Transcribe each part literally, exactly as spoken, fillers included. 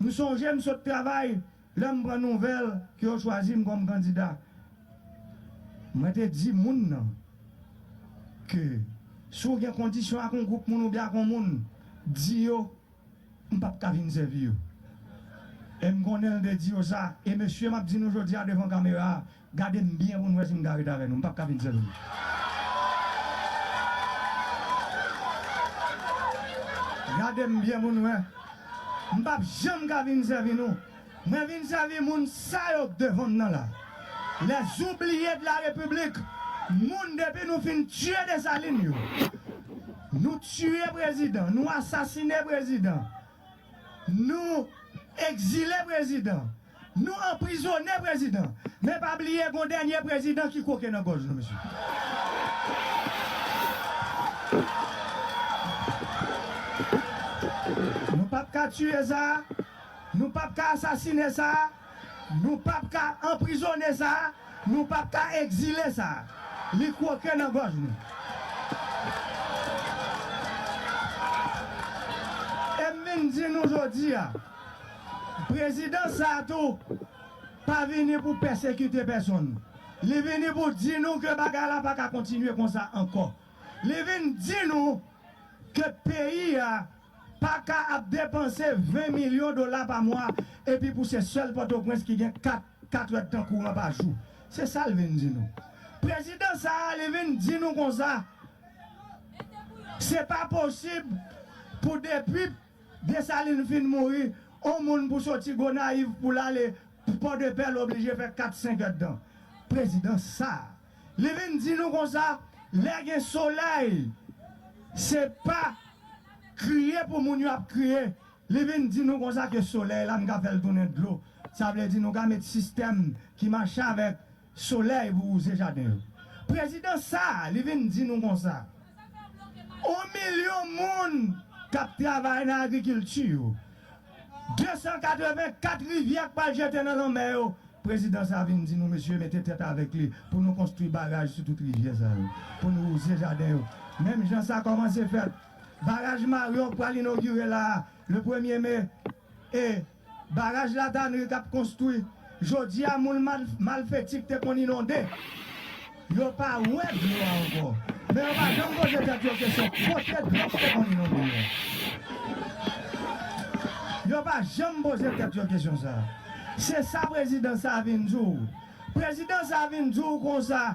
M sonje m sot travay, lè m pran nouvèl ke yo chwazi m kòm kandida. Mwen te di moun nan ke si w gen kondisyon ak yon gwoup moun oubyen ak yon moun, di yo, m p ap ka vin sèvi yo. E m konnen l te di yo sa, e mesye, m ap di nou jodi a devan kamera a, gade m byen pou n wè si m ka ret avè nou, m p ap ka vin sèvi nou. Gade m byen pou n wè. M p ap janm ka vin sèvi nou. Mwen vin sèvi moun sa yo k devan m nan la. Les oubliés de la République, moun depi nou fin tiye Desalin yo. Nou tiye prezidan, nou asasine prezidan, nou egzile prezidan, nou anprizone prezidan. Men pa bliye gon dènye prezidan ki kwoke nan gòj nou, mesye. Nou p ap ka tiye sa. Nou p ap ka asasine sa, nou p ap ka anprizone sa, nou p ap ka egzile sa. Li kwoke nan gòj nou. E m vin di nou jodi a, prezidan sa a tou pa vini pou pèsekite pèsonn. Li vini pou di nou ke bagay la pa ka kontinye konsa ankò. Li vin di nou ke peyi a pa ka ap depanse ven milyon dola pa mwa, epi pou se sèl Pòtoprens ki gen kat, kat èdtan kouran pa jou. Se sa l vin di nou. Prezidan sa a, li vin di nou konsa, se pa posib pou depi Desalin fin mouri, on moun pou soti Gonayiv pou l ale Pòdepè, l oblije fè kat, senk èdtan. Prezidan sa a, li vin di nou konsa, lè gen solèy, se pa kriye pou moun yo ap kriye. Li vin di nou konsa ke solèy la, n ka fè l tounen dlo. Sa vle di nou ka met sistèm ki mache avèk solèy pou wouze jaden yo. Prezidan sa a, li vin di nou konsa, on milyon moun k ap travay nan agrikilti yo, de san katrevenkat rivyè k pral jete nan lanmè yo. Prezidan sa a vin di nou, mesye, mete tèt avèk li pou nou konstwi baraj sou tout rivyè sa yo, pou nou wouze jaden yo. Menm jan sa kòmanse fèt, baraj Maryon k pral inogire la a, le premye me, e baraj Latanri k ap konstwi. Jodi a, moun mal, malfeti k te konn inonde, yo pa wè dlo a ankò. Men yo pa janm poze tèt yo kesyon kote dlo k te konn inonde yo. Yo pa janm poze tèt yo kesyon sa a. Se sa prezidan sa a vin di w. Prezidan sa a vin di w konsa,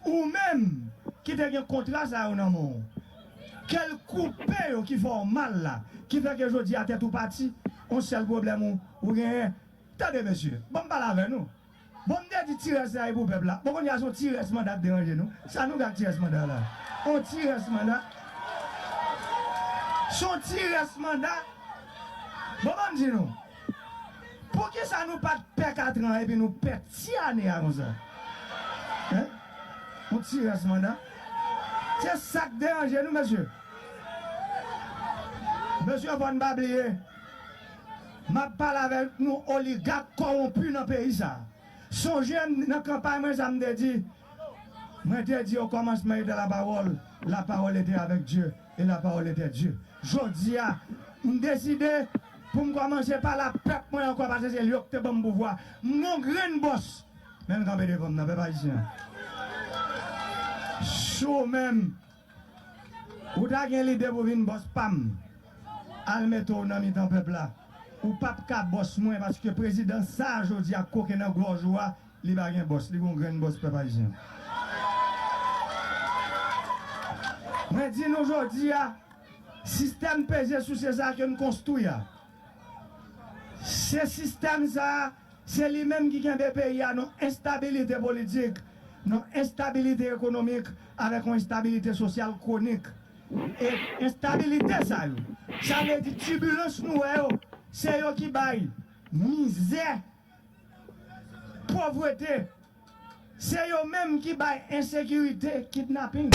ou menm ki te gen kontra sa yo nan men w, ke l koupe yo ki fè w mal la, ki fè ke jodi a tèt ou pati, yon sèl pwoblèm ou, ou genyen. Tande, mesye, ban m pale avè nou. Bon, m te di ti rès la e pou pèp la. Bon, kounye a se yon ti rès manda k deranje nou. Sa nou gen ak ti rès manda la? Yon ti rès manda? Se yon ti rès manda? Bon, ban m di nou. Poukisa nou pa t pè katran epi nou pè ti ane a konsa? Hein? Yon ti rès manda? Se sa k deranje nou, mesye. Mesye, fò n pa bliye. M ap pale avèk nou oligak kòwonpi nan peyi sa a. Sonje m nan kanpay mwen sa m te di. Mwen te di, au commencement était la parole, la parole était avec Dieu, et la parole était Dieu. Jodi a, m deside pou m kòmanse pale ak pèp mwen ankò, paske se yo k te ban m pouvwa. M gon grenn bòs, men m kanpe devan m nan, pèp ayisyen. Si w menm, ou ta gen lide pou vin bòs pa m, al mete w nan mitan pèp la. Ou p ap ka bòs mwen, paske prezidan sa a jodi a koke nan gòj ou a, li pa gen bòs, li gon grenn bòs, pèp ayisyen. Mwen di nou jodi a, sistèm peze souse sa a ke n konstwi a, se sistèm sa a, se li menm ki kenbe peyi a nan enstabilite politik, nan enstabilite ekonomik, avèk yon enstabilite sosyal kwonik. E enstabilite sa yo, sa vle di tibilans nou wè yo, se yo ki bay mizè, povrete, se yo menm ki bay ensekirite, kidnaping.